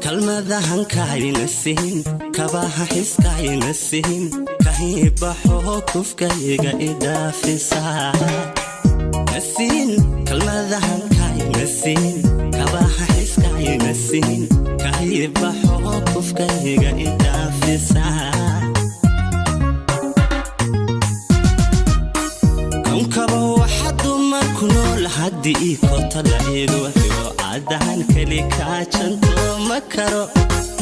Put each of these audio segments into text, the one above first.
Kalmadahankayna siin, kabaha xiskayna siin, kahiibaxo kufkayga idhaafisa. Nasiin kalmadahankayna siin, kabaha xiskayna siin, kahiibaxo kufkayga idhaafisa. Konkaba waxa dumar ku nool haddii koota la igu xigo, cadaan keli kaajanto ma karo,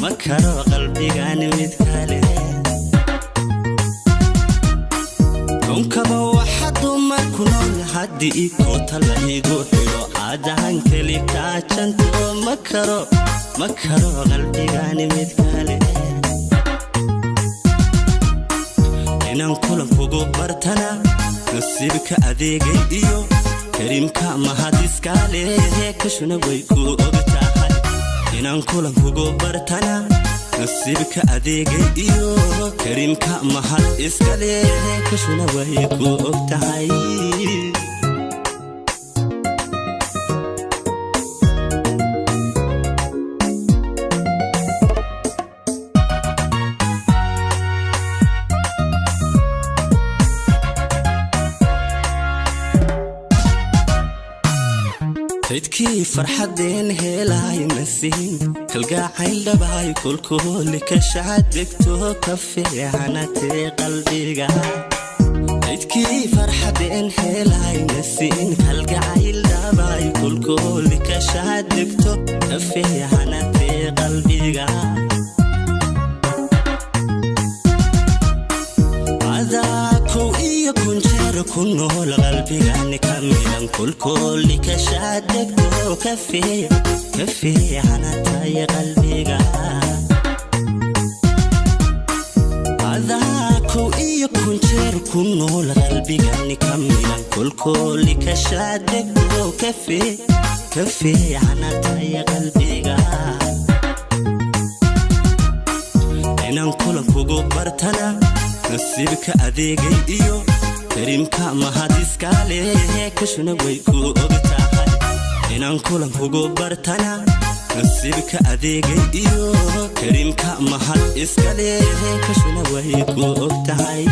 ma karo qalbigan mid kale. Konkaba waxa dumar ku nool haddii koota la igu xigo, cadaan keli kaajanto ma karo, ma karo qalbigan mid kale. Inaan kulankugu bartana nasiibka adeegay iyo Kariimka mahadiskale, kashuna way ku og tahay. Inaan kulankugu bartana nasiibka adeegay iyo Kariimka mahad iskale, kashuna way ku og tahay. Kaydkii farxadeen helay nasiin, kalgacayl dhabaay kulkuuli kashaadegto ka fiicanatee qalbiga. Kaydkii farxadeen helay nasiin, kalgacayl dhabaay kulkuuli kashaadegto ka fiicanatee qalbiga. Adaa kow iyo kun jeer ku nool qalbigani ka midan, kulkooli kashaadegto ka fiicanatay qalbiga. Adaa kow iyo kun jeer ku nool qalbigani ka midan, kulkooli kashaadegto ka fiicanatay qalbiga. Inaan kulankugu bartana nasiibka adeegay iyo Kariimka mahadiskale, kashuna way ku og tahay. Inaan kulankugu bartana nasiibka adeegay iyo Kariimka mahad iskale, kashuna way ku og tahay.